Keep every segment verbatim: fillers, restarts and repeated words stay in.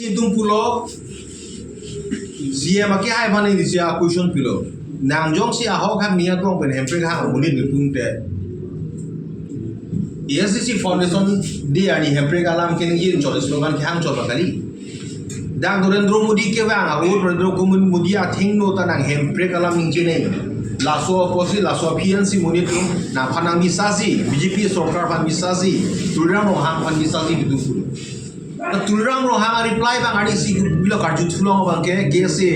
Itum pulo, C M akehai aphan neli si a-question pilo. Nang jongsi ahok hang ning aklong pen Hemprek hang amonit nelitum te, A S D C Foundation Day arni Hemprek alam keningje chot slogan kehang chot ba kali. Dak Narendra Modi kevang ahut, Narendra Modi athengno ta nang Hemprek alam ningje nang. Laso apotsi, laso aphi ansi monit atum nangphan nang bisasi, B J P sorkar aphan bisasi, Tuliram Ronghang aphan bisasi itum pulo. Tuliram Ronghang a-reply abang arnisi kopilo karjuthu long abang ke, K S A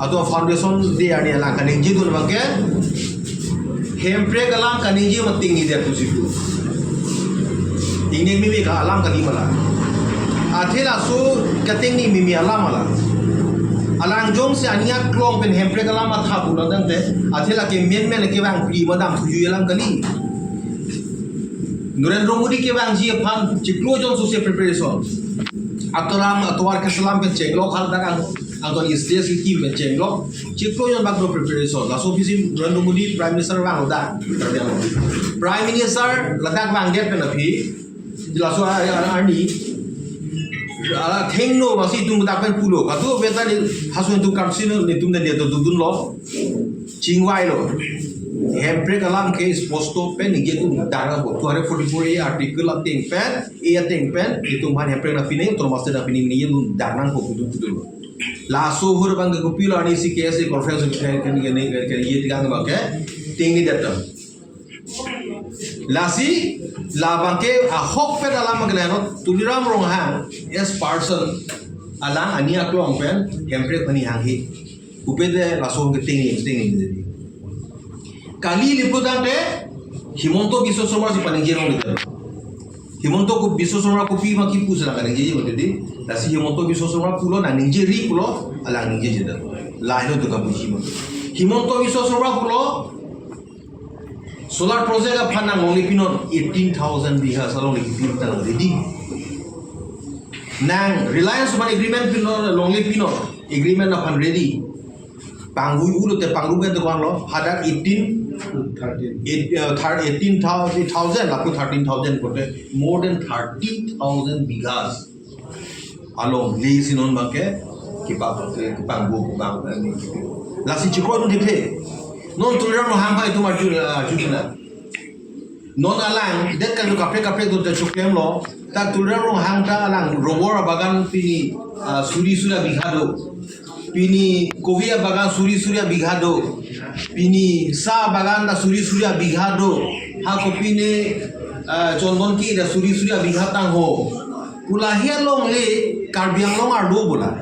atum Foundation Day arni alang kaningjedun abang ke, Hemprek alam kaningje ma tingni det pusi pu. Ingning mimi ka alam kali ma la. Athe laso katingni mimi alam ma la. Alang jongsi aning aklong pen Hemprek alam matha pulo tangte, athe lake menmen kevang pri madam thuju alam kali. Narendra Modi kevangji aphan chiklo jon sose preparation. Atovar, atovar keselam pen chenglok hal dak ang, angton stage ki pen chenglok. Chiklo jon bak do preparation. Laso aphi si Narendra Modi Prime Minister vanglo dak. Prime Minister ladak vangdet pen aphi, laso a, a, arni athengno masi itum dak pen pulo. Katu beta ni hasun itum kamsi no, itum dan dia tu dudunlo. Chingvailo. Hemprek alam ke sposto pen ningje dun dak nangpo. Two hundred forty-four A article ateng pen, A ateng pen, itum aphan Hemprek nangpining, autonomous state nangpining ningje dun dak nangpo putu putu. Laso ahut abang ke kopilo arnisi K S A conference kan kan kan kan ye tigang abang ke tingni det. Lasi, labang ke ahok pen alam ke leno, Tuliram Ronghang as person, alang aning aklong pen Hemprek aphan nihanghe. Pupe te laso ke tingni, tingni. Kali lipu tangte, Himanta Biswa Sarma si paningje long lipu. Himanta ko Biswa Sarma kopi ma kipu sila kaningje mati di. Lasi Himanta Biswa Sarma pulo, nang ningjeri pulo, alang ningjeje det. Lahai lo tu kabuji ma. Himanta Biswa Sarma pulo, solar project aphan nang longle pinon eighteen thousand bighas alongle pinon ta ready. Nang Reliance aphan agreement pinon longle pinon agreement aphan ready. Pangvui ulo te pangrum ke tukang lo hadak eighteen, Thirteen. eight, uh, thir-, eighteen thousand, eight thousand, lapu thirteen thousand kote more than thirty thousand bighas alongle si non abang ke kipap ke kipangbu kipang ani. Lasi chikoi dun thekthe. Non Tuliram Ronghang pai tum arju, arju sina. Non alang det kan kaprek kaprek dun te choklemlo. Ta Tuliram Ronghang ta alang rubber bagan pini, ah, suri suri bigha do. Pini kofi bagan suri suri bigha do. Pini sa bagan ta suri suri bigha do. Ha ko pini, ah, chondon ki ta suri suri bigha tangho. Pu lahai alongle Karbi Anglong arlo bola.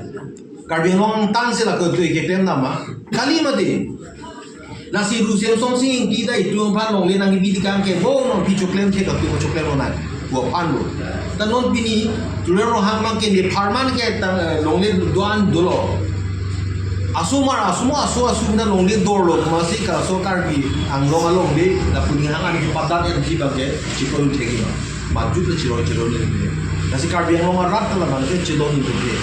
Karbi Anglong tang si la ko tu keklem nama. Kali mati. Lasi Ru Semsonsing Ingti ta itum aphan longle nangkebi tikang ke bo nangpi choklem the katu choklem lonang. Bo aphan lo. Ta non pini Tuliram Ronghang abang ke nepharman ke ta, eh, longle do-an dolo. Asomar, asomar, aso, aso na longle dorlo. Masi ka so Karbi Anglong alongle lapu ninghang an kipadan M G abang ke chikoi thegi ma. Maju ke chiro chiro ni. Lasi Karbi Anglong arat ta la man ke chilo ni ke.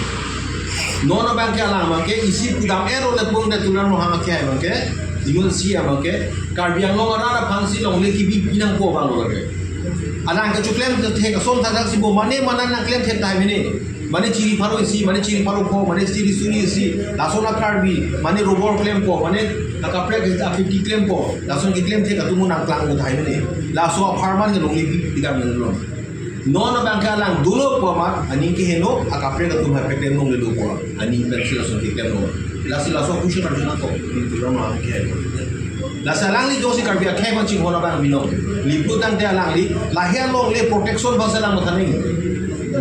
Non abang ke alang abang ke isi pudam ero le pung de Tuliram Ronghang ke abang ke. Inut si abang ke Karbi Anglong arat aphan si longle kebi pinangpo abang lo ke. Alang ke choklem the kason thakthak si bo mane mana nangklem the tahai mene. Mane chiri pharo isi, mane chiri pharo pho, mane chiri suri isi. Laso na Karbi, mane rubber klempo, mane kaprek akhiti klempo. Laso keklem the katu mo nangklang tahai mene. Laso apharman ke longle bi tikang lo. Non abang ke alang dolo pu amat, aning keheno, akaprek atum haipe klem longle lo pu, aning pensi laso keklem lo. Lasi laso kusi karju nangkok, ni Tuliram Ronghang ke. Lasi alangli jongsi Karbi akhei abang chinghon abang binong. Lipu tangte alangli, lahai alongle protection abang si nang mathaning.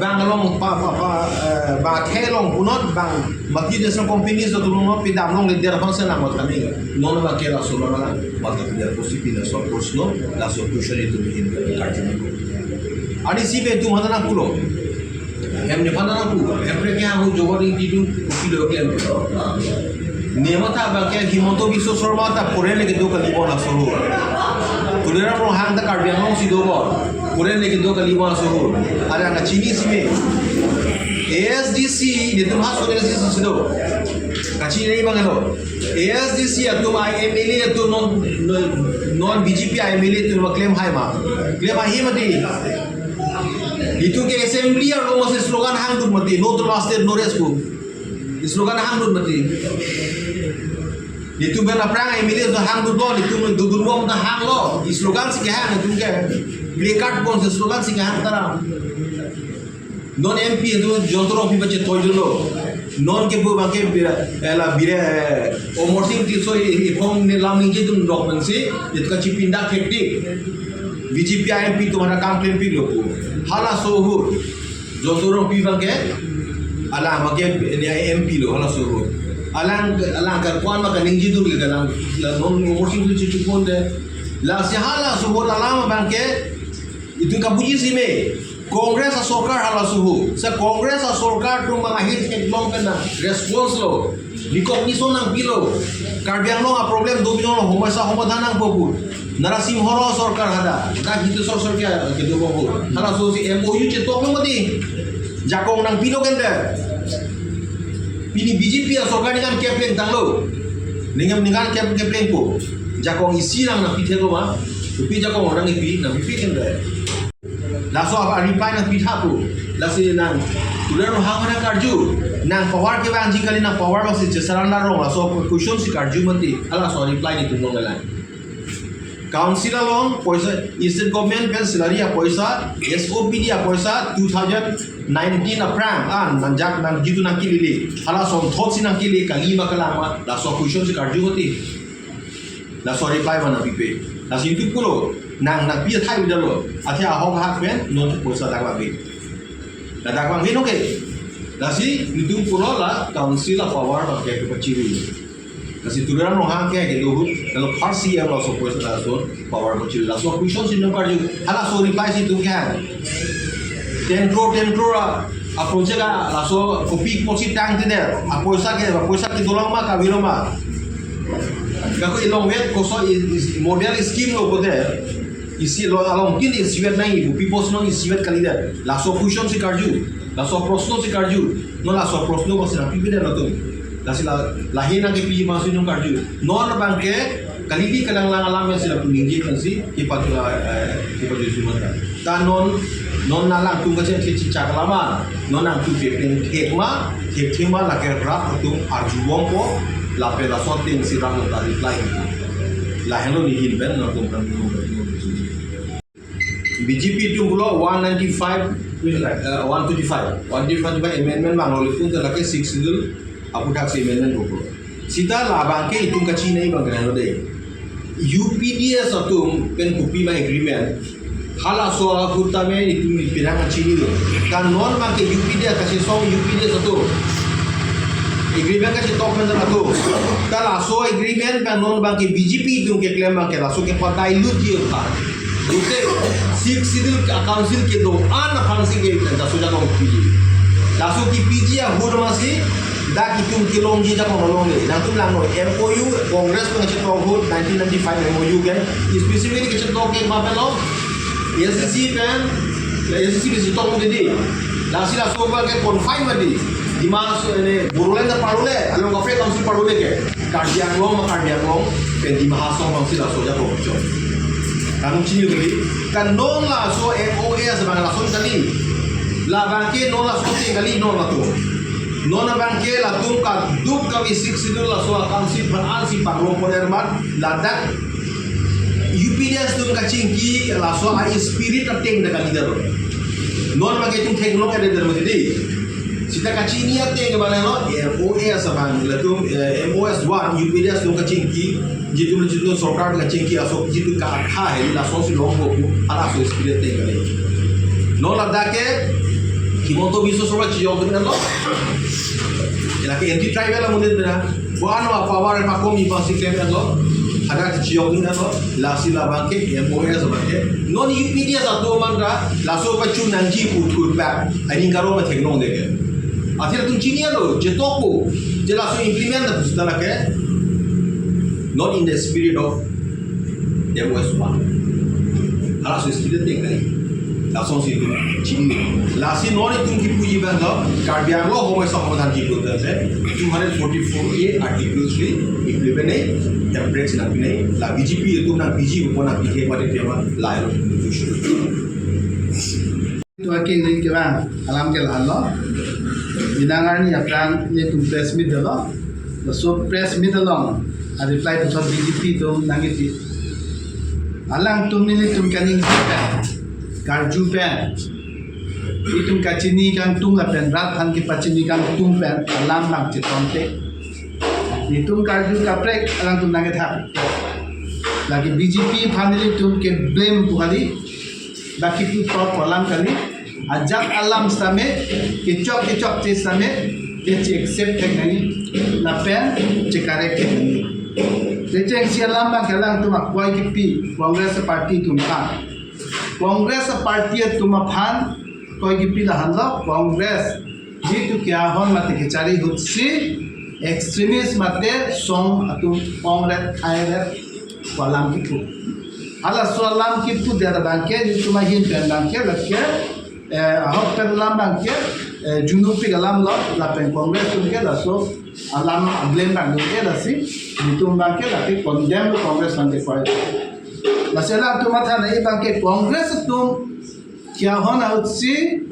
Bang along pa, pa, pa, eh, bang akhei along punot, bang multinational companies atum along pidam longle der abang si nang mathaning. Non abang ke laso abang alang matha pider pusi pina so course lo, laso kusi itum hin karju nangkok. Arnisi pen itum aphan nangpulo. Hem nephan nangpu. Hemprek kehang ahut Jogor Ingti atum kopilo klem. Ne matha abang ke Himanta Biswa Sarma ta foreign le kedo kali bon laso ahut. Tuliram Ronghang ta Karbi Anglong si do bon. Foreign le kedo kali bon laso ahut. Ada nangchinisi me. A S D C, netum ha so A S D C si do. Kachini abang lo. A S D C atum I M L A atum non, non, non B J P I M L A atum ma klem hai ma. Klem hai mati. Itum ke assembly arlo masi slogan hangdun mati, "No to last state, no rest" pu. Slogan hangdun mati. Itum pen aphrang M L A do hangdunlo, itum dudun bom ta hanglo. Slogan si kehang itum ke. Placard ponsi slogan si kehang taram. Non M P itum Jayanta Rongpi bache toidulo. Non ke bu bangke bira, ela bira, eh, Amarsing Tisso i, i phong ne lam ningjedun dok pensi, itum kachipindak hektik. B J P M P atum hana kam klempiklo pu. Halaso ahut Jayanta Rongpi bangke, alang bangke ne M P lo, halaso ahut. Alang, alang karkuan ma kaningjedun ke alang, la non Amarsing Tisso chiponde. Lasi halaso ahut alang bangke, itum kabuji si me. Congress asorkar halaso ahut. Sa Congress asorkar atum bang ahir theklong pen na response lo. Recognition nangpilo. Karbi Anglong aproblem do binong lo, homai sa homadhan nangpo pu. Narasimha Rao asorkar hadak. Dak hitu sorkar ke, kedo po pu. Halaso si M O U chetok lo mati. Jakong nangpilo kente. Pini B J P asorkar ningkan kepleng tanglo. Ningkan, ningkan kep-, kepleng po. Jakong isi nang nangpi theklo ma. Kopi jakong nangpi, nangpi kente. Laso a-reply nangpi tha pu. Lasi nang, tular rohang mana karju. Nang power kevangji kali, nang power bangsi chesaranda rong. Laso question si karju mati. Halaso reply netum long lang. Council along poisa, state government pen salary apoisa, S O P D apoisa, two thousand nineteen aphrang. Ah, nangjak nangjitu nangkelele. Halaso thot si nangkele kali ma kalang ma. Laso question si karju mati. Laso reply mana pipe. Lasi netum pulo, nang nangpi athai bidalo. Athe ahok hak pen, non poisa dak vangve. La dak vangve no ke. Lasi netum pulo la council apower bangke pachiri. Lasi Tuliram Ronghang ke kedo ahut, lalu first C M laso poisa laso power pachiri. Laso question si netum karju. Halaso reply si netum kehang. Ten crore, ten crore a, a project a, laso kopi kosi tangte det. Apoisa ke, apoisa ke dolang ma, kavelo ma. Kako ilong vet koso i, i, model scheme lo kote. Isi lo along kin isi vet nai, bu pipos nong isi vet kali det. Laso question si karju. Laso prosno si karju. No laso prosno ko si nangpipe det latum. Lasi la, lahin nangkepi ma si netum karju. Non bangke, kalili kalang lang alam yang sila puningje kan si, kipatu, eh, kipatu si mata. Ta non, non nangtum kache kechichak lama, non nangtum kepleng thek ma, thek thek ma lake rat atum arjubompo, lapen laso ateng si rat atum ta reply. Lahenlo nehin pen nangtum kan. B J P atum pulo one ninety-five, eh, one twenty-five, one twenty-five amendment vanglo, lapu ta lake Sixth Schedule aphuthak si amendment vanglo. Seta labangke itum kachini abang kena lo de. U P D S atum pen kopi ma agreement. Halaso ahut tame itum penang kachinilo. Kan non bangke U P D S kachesong U P D S atum. Agreement kachetok pen atum. Ta laso agreement pen non bangke B J P atum keklem bangke laso ke pa dilute ji pa. Dute Sixth Schedule ka council kedo-an aphan si ke laso jakong piji. Laso kepiji ahut masi dak itum kelongji jakong longlo. Nangtum langnon M O U Congress pen kachetok ahut nineteen ninety-five M O U ke, specifically kachetok ke ma pen lo, S C C pen, S C C pen chetok ahut di. Lasi laso bangke confine mati. Dima Hasao, ini, Bodoland ta parule, along kafe council parule ke. Karbi Anglong ma Karbi Anglong, pen Dima Hasao council laso ajakong chot. Kanun chini kali, kan non laso M O S bang lason kali. Labangke non laso ateng kali non latum. Non abangke latum kaduk kave Sixth Schedule laso a council aphan an si panglo poner mat, ladak U P D S atum kachingki laso a spirit ateng ta kali daro. Non abangke itum theklong ede daro mati di. Seta kachini ateng ke bang lo, M O S abang latum, eh, M O S one, U P D S atum kachingki, jitum jitum sorkar kachingki, aso jitum ka akha he, laso si longpo pu, halaso spirit ateng kali. Non ladak ke, Himanta Biswa Sarma chiyok dun lo. Lake anti tribal amonit na. Bo-an ma power pakom ipa si klem lo. Hadak chiyok dun lo. Lasi labangke M O S abangke. Non U P D S atum manta laso pachun nangji pu thur pa. Aning karo ma theklong de ke. Athir atum chinilo, chetokpo. Je laso implement na pusita lake. Not in the spirit of M O S one. Halaso spirit ateng kali. Lason si itum chini. Lasi non itum kipuji bang lo, Karbi Anglong homai sa homadhan kipu tangte, two hundred forty-four A Article three implement ne, temperate si nangpi ne, la B J P itum nangpiji, upo nangpiji, mati tema, la yo. Working ring kevang alam ke lahenlo. Inang arni aphrang nelitum press meet dolo. Laso press meet along a-reply puthot B J P atum nangkipi. Alangtum nelitum kaningje pen, karju pen, itum kachini kangtung lapen rat aphan kepachini kangtung pen alam bang chetonte. Nelitum karju kaprek alangtum nangkethap. Lake B J P aphan nelitum ke-blame pu kali. Baki tu top alam kali. Ajat alam sitame, kechok kechokche sitame, keche-accept thek nangji, lapen che-correct thek nangji. Kechengsi alam bang ke alangtum akoi kipi Congress party atum aphan. Congress party atum aphan akoi kipi lahenlo, Congress jitu ke ahon mate kechari ahutsi extremist mate song atum ongret airet pu alam kipu. Halaso alam kipu det abang ke nelitum ahin pen abang ke lake, eh, ahok pen alam abang ke, eh, junupik alam lo, lapen Congress atum ke laso alam a-blame abang ke lasi, nelitum abang ke lake condemn lo Congress abang ke koi. Lasi alangtum matha nangji abang ke Congress atum ke ahon ahutsi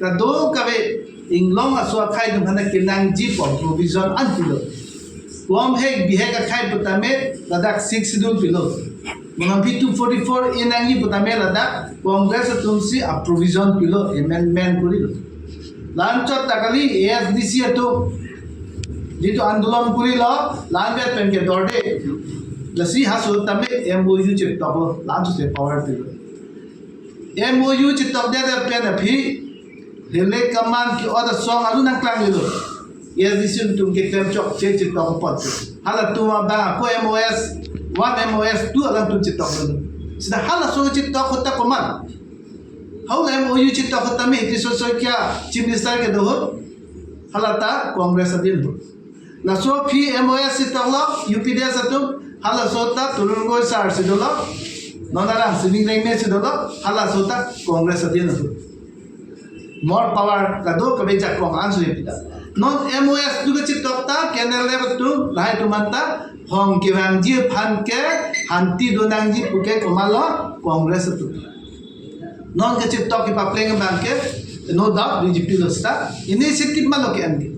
kadokave inglong aso akhai atum aphan kenangji pu provision an pilo. Kom hek bihek akhai putame ladak Sixth Schedule pilo. Manam P two forty-four A nangji putame ladak Congress atumsi a-provision pilo, amendment korilo. La-anchot ta kali A S D C atum jitu andolon korilo, la-anvet pen ke dorde. Lasi halaso tame M O U chetoklo, la-anchot si power pilo. M O U chetokdet pen aphi, hele kaman ke-ot asong alu nangklanglelo. A S D C atum keklem chokche chetok apot. Halatum abang ako M O S one, M O S two alangtum chetoklelo. Sita halaso chetok ahut ta komat? Hala M O U chetok ahut tame Hitesh Saikia Chief Minister kedo ahut. Hala ta Congress adin ahut. Laso aphi M O S chetoklo, U P D S atum, halaso ta Tarun Gogoi sir si dolo, non arang Sining Rengme si dolo, halaso ta Congress adin ahut. More power kadokave jakong anso pida. Non M O S tu kachetok ta, K N L F atum, lahai atum anta, hong kevangji aphan ke, hanti donangji pu ke komatlo, Congress atum. Non kachetok kepapleng abang ke, no doubt B J P lo sita, initiative ma lo ke-en ke.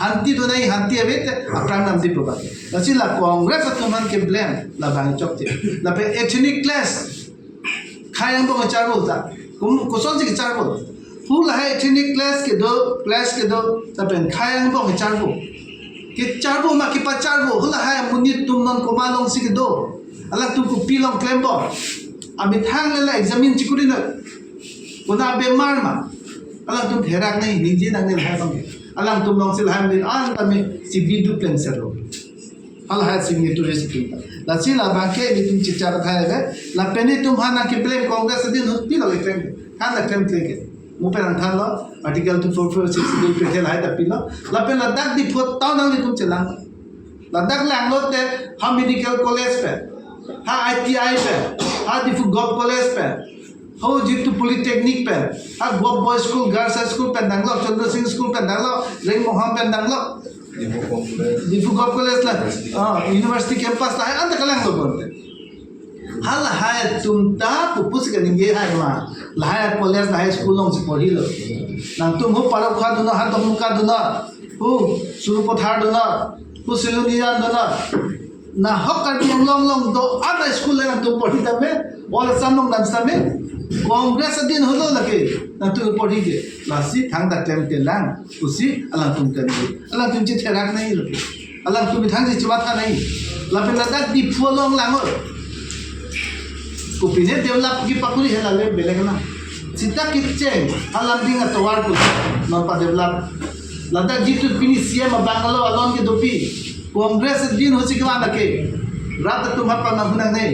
Hanti donai hanti ave te, aphrang namdi pu abang. Lasi la Congress atum aphan ke-blame, labang chokche. Lapen ethnic clash, khei angbong charbo ta. Kum, kosonsi kecharbo? Hu lahai ethnic clash kedo, clash kedo, lapen khei angbong charbo. Kecharbo ma kepacharbo, hu lahai amonit atum non komat alongsi kedo? Alangtum kopi along klempo? Amethang le la examine chikuri na. Konat abemar ma? Alangtum therak nangji, ningje nangne lahai abang. Alangtum alongsi lahai amonit an tame si biduk pen serlo. Halahai signatories atum ta. Lasi labang ke nelitum chechar thai ave. Lapen nelitum aphan nangke-blame Congress adin ahut pilo keklem. Han nangklem klem ke. Mo pen nangthanlo, Article two four four six bill pe lahai ta pilo. Lapen ladak Diphu town nanglitum chelang. Ladak langlote ha medical college pen, ha I T I pen, ha Diphu Govt College pen, ho jitu polytechnic pen, ha Govt Boys School, Girls High School pen danglo, Chandra Singh School pen danglo, Rengmoham pen danglo, Diphu Govt College la, ah, university campus la, hai anta kalanglo bonte. Halahai atum ta pupusi kaningje hai ma. Lahai college, lahai school alongsi porhilo. Nangtum ho Parokha dunor, ha Dongmuka dunor, ho Sarupathar dunor, ho Silonijan dunor. Nahok Karbi Anglong along do-an a-school le nangtum porhi tame, all Assam along dam tame. Congress adin ahut lo lake nangtum porhi ke. Lasi thangta klemkle lang pusi alangtum klemkle. Alangtum chetherak nangji lake. Alangtum methang si chematha nangji. Lapen ladak Diphu along langlo. Kopine develop kepakuri, hala le belek na. Sita kitchen, alam ding atovar ko, non padevelop. Ladak jitu pini C M abangalo alon kedopi. Congress adin ahutsi kevan lake. Rat atum aphan nanghu nangne.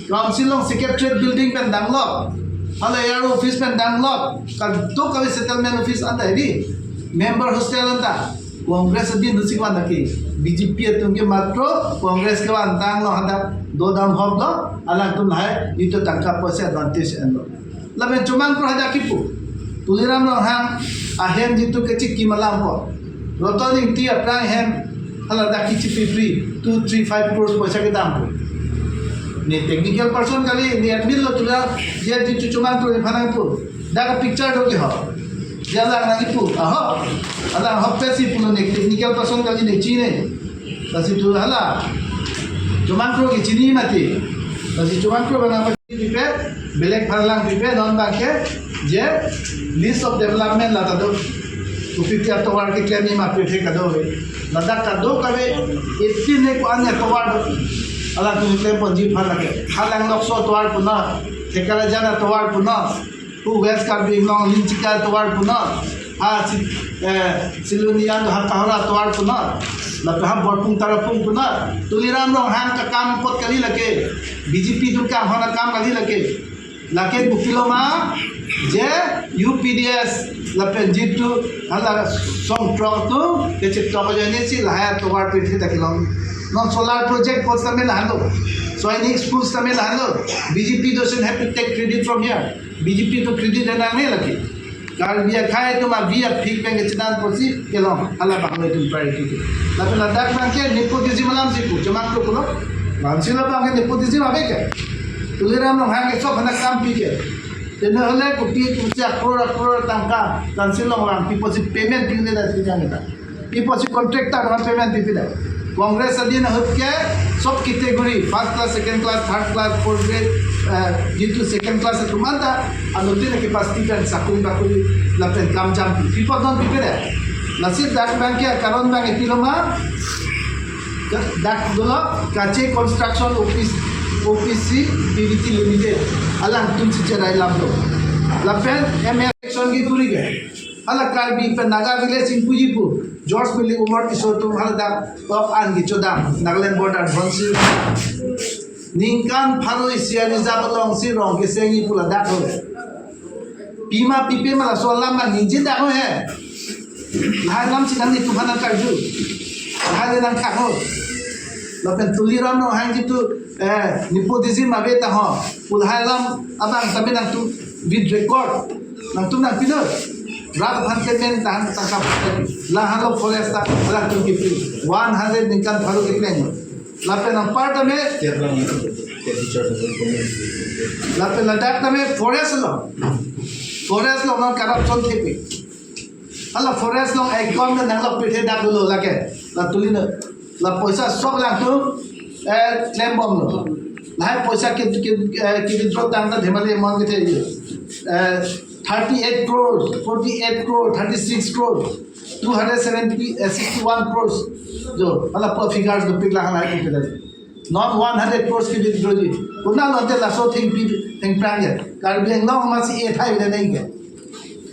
Council along Secretariat building pen danglo. Hala A R O office pen danglo. Kadokave settlement office anta hedi. Member hostel anta. Congress adin ahutsi kevan lake. B J P atum ke matro Congress kevantanglo, hadak dodam hoplo, alangtum lahai jitu tangka poisa advantage enlo. Lapen chomang pro hadak kipu. Tuliram Ronghang ahem jitu kechiki malam po. Roton Ingti aphrang ahem haladak kichi pipri two three five crores poisa kedam po. Ne technical person kali, ne admin lo, Tuliram, dia jitu chomang pro ne phanang po. Dak picture do ke ho. Dia alang nangkipu. Aho. Alang ahokpet si pulo ne, technical person kali ne chini. Lasi tu hala. Chomang kro ke chini mati. Lasi chomang kro bang apa pipe, belek pharlang pipe, non bangke, je list of development la ta do. Kopi pi atovar keklem ma pirthe kado ve. Ladak kado kave, eighteen ne ko-an atovar do. Alangtum klem ponji phan lake. Halang Lokso atovar puna, Thekarajan atovar puna, pu West Karbi Anglong Linchika atovar puna, ha si, eh, Silonijan Hakahora atovar puna, lapen ha Borpung Tarapung puna, Tuliram Ronghang kakam apot kali lake, B J P atum kanghon akam kali lake. Lake kopilo ma, je U P D S lapen jitu hala song throk atum kechetok ajoine si lahai atovar pirthe dak kelong. Non solar project apot tame lahelo, sainik school tame lahelo. B J P doesn't have to take credit from here. B J P atum credit henangne lake. Karbi akhei atum avi aphik pen kechedan apotsi kelong, hala abang lo itum priority ke. Lapen ladak bangke nepotism alam si pu, chomang kro pulo. Council abangke nepotism ave ke. Tuliram Ronghang ke sob hana kam pi ke. Tenehole kopi kopi akror akror tangka council along vang, pi apotsi payment pi ne dak si jang ta. Pi apotsi contractor aphan payment pipe dak. Congress adin ahut ke sob category, first class, second class, third class, fourth grade, eh, jitu second class atum anta, anuttin ke pasti pen sakung kakuri lapen kam jam pi. Pi apot non pipe dak. Lasi dak bangke karon bang epilo ma, dak dolo Kache Construction Office, O P C P V T Limited. Alangtum si cherai lam do. Lapen M L A election kekuri ke. Hala Karbi pen Naga village ingpuji pu. George Philip Umar Tisso atum hala dak top an kechodam Nagaland border Dhonsiri. Ningkan pharo isi arni jap along si rong kesengji pu ladak ho. Pima pipe ma laso alam ma ningje dak ho he. Lahai alam si nanglitum aphan nangkarju. Lahai le nangkak ho. Lapen Tuliram Ronghang jitu, eh, nepotism ave ta ho. Pu lahai alam abang tame nangtum with record. Nangtum nangpilo. Rat aphan payment tahan tangkap. Lahai lo forest ta alangtum kipi. One hundred ningkan pharo keklem. Lapen anpar tame, lapen ladak tame forest lo. Forest lo non corruption thepi. Hala forest along account nanglok pirthe dak dolo lake. La tuli na. La poisa sob alangtum, eh, klem bomlo. Lahai poisa ke, ke, eh, ke withdraw tangta dhemali amount kethe. Eh, thirty-eight crores, forty-eight crore, thirty-six crore, two hundred seventy, eh, sixty-one crores. Jo, hala pu figures dopik la halai ke. Non one hundred crores ke withdraw ji. Konat lo te laso thengpi thengphrang ya. Karbi Anglong masi e thai le nai ke.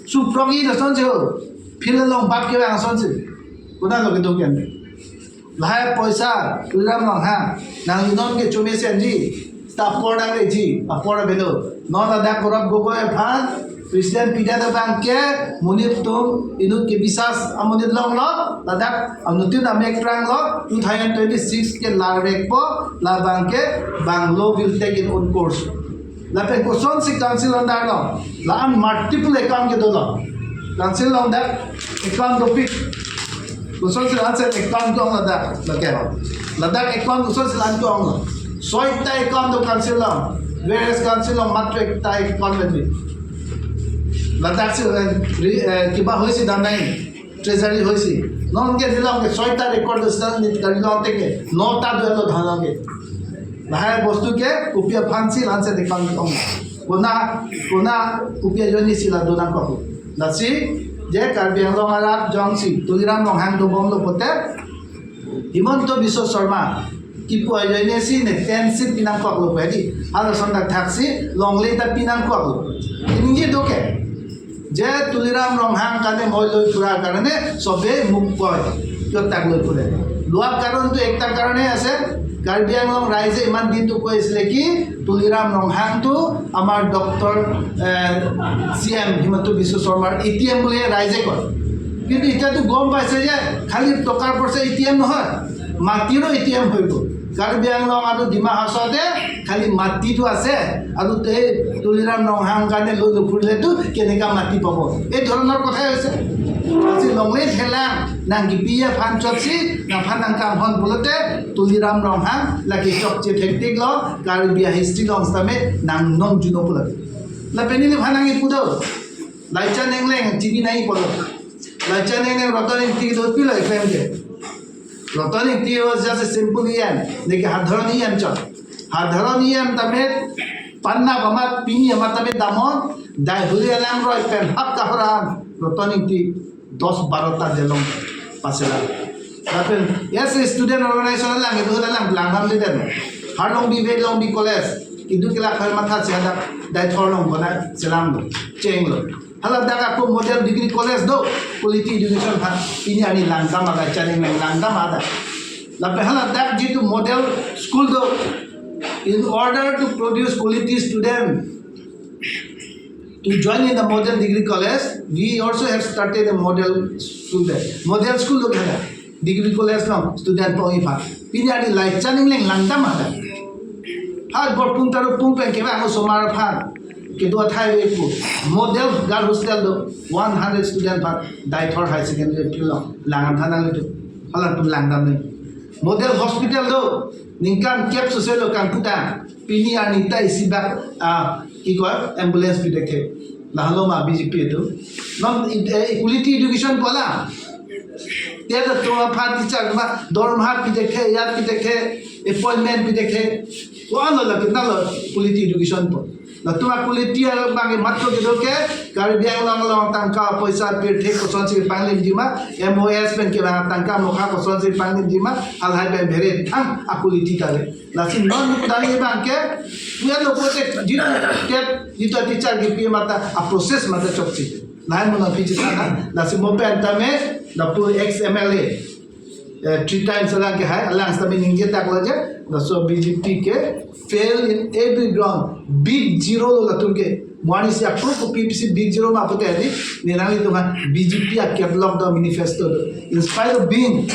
Suprok-i lason si ho. Field along bap kevang ason si. Konat lo kedo ke. Lahai poisa, Tuliram Ronghang, nangli non ke chome senji, ta apor nangleji, apor avelo. Non ladak Gaurav Gogoi aphan, President pidet abangke, monit atum, inut ke bisas amonit longlo, ladak anuttin amek pranglo, two thousand twenty-six ke larvekpo, labangke, Banglo will take in own course. Lapen kosonsi council under lo, la-an multiple account kedo lo. Council along dak account dopik. Kosonsi la-an si account do-ong ladak, lake ho. Ladak account kosonsi la-an do-ong lo. Soita account do council along. Whereas council along matro ekta account ave. Ladak si, eh, ri-, eh, kiba hoisi damnai. Treasury hoisi. Non ke dilong ke soita record do sita ni kari long teke. Nota do lo dhan ke. Lahai bostu ke kopi aphan si la-an si account do-ong. Konat, konat kopi ajoine si la do nangkok. Lasi, je Karbi Anglong arat jongsi, Tuliram Ronghang dobomlo pote, Himanta Biswa Sarma, kipu ajoine si ne ten seat pinangkoklo pedi, hala son dak thaksi, longle ta pinangkoklo. Ningje do ke, je Tuliram Ronghang kane moi loi pura karone, sobe muk koi, kyo tak loi pura. Lua karon tu ekta karone ase, Karbi Anglong raije iman din tu koi isle ki, Tuliram Ronghang tu, amar doctor, eh, C M Himanta Biswa Sarmar A T M bole raije koi. Kintu etiya tu gom paise je, khali tokar porsa A T M nohoi, matiro A T M hoibo. Karbi Anglong aru Dima Hasao te khali mati tu ase, aru te Tuliram Ronghang kane lo lo phurile tu keneka mati pabo. Ei dhoronor kotha hoise. Asi longle thelang, nang kipi aphan chotsi, nangphan nangkanghon pulote, Tuliram Ronghang, lake chokche thektik lo, Karbi a history along sitame, nang nong juno pulote. Lapen neliphan nangkipu do. Laichan Engleng chini nangji pulo. Laichan Engleng Ratan Ingti do pilo eklem ke. Ratan Ingti was just a simple E M, neke sadharon E M chot. Sadharon E M tame panna amat pini amat tame damnon, dai huri alam roi pen hap kahora an Ratan Ingti dos baro ta delong paselam. Lapen, yes, student organization alang, itu alang, langdamledet. Harlongbi, Veilongbi College, itu ke la phal matha si hadak, dai thorlong kona selamlo, chenglo. Hala dak ako model degree college do, quality education ha, pini arni langdam ada, chari langdam ada. Lapen hala dak jitu model school do, in order to produce quality student, to join in the model degree college, we also have started a model school there. Model school lo kaya, degree college lo student pon-i aphan. Pini arni Laichan Engleng langdam ada. Hal bor pung taru pung pen kevang osomar aphan kedo athai ve pu. Model girl hostel do, one hundred student aphan, Deithor Higher Secondary School lo, langdam tha nanglitum. Halatum langdam nang. Model hospital do, ningkan kep sose lo kangkuda. Pini arni ta isi bak, ah, ki koi, ambulance pithekthe. Lahelo ma B J P itu. Non, eh, quality education pu la. Te ta tua pha teacher ma dorma pithekthe, ya pithekthe, appointment pithekthe. Ko-an lo la, kitna lo quality education pu. Latum a-quality abang ke matro kedo ke, Karbi Anglong along tangka poisa pirthe kosonsi panglimji ma, M O S pen kevang tangka mokha kosonsi panglimji ma, halahai pen bhere thang a-quality ta le. Lasi non kudari abang ke, puya lo pote jitu tet, jitu teacher kepi mata, a-process mata chokche. Lahai mono piji sana, lasi mo pen tame, lapu ex M L A, eh, three times alang ke hai, alang sitame ningje taklo je, laso B J P ke fail in every ground, big zero lo latum ke. Mo arni si approve ko P P C big zero ma pute di, ni nanglitum ha B J P a-catalog do, manifesto do. In spite of being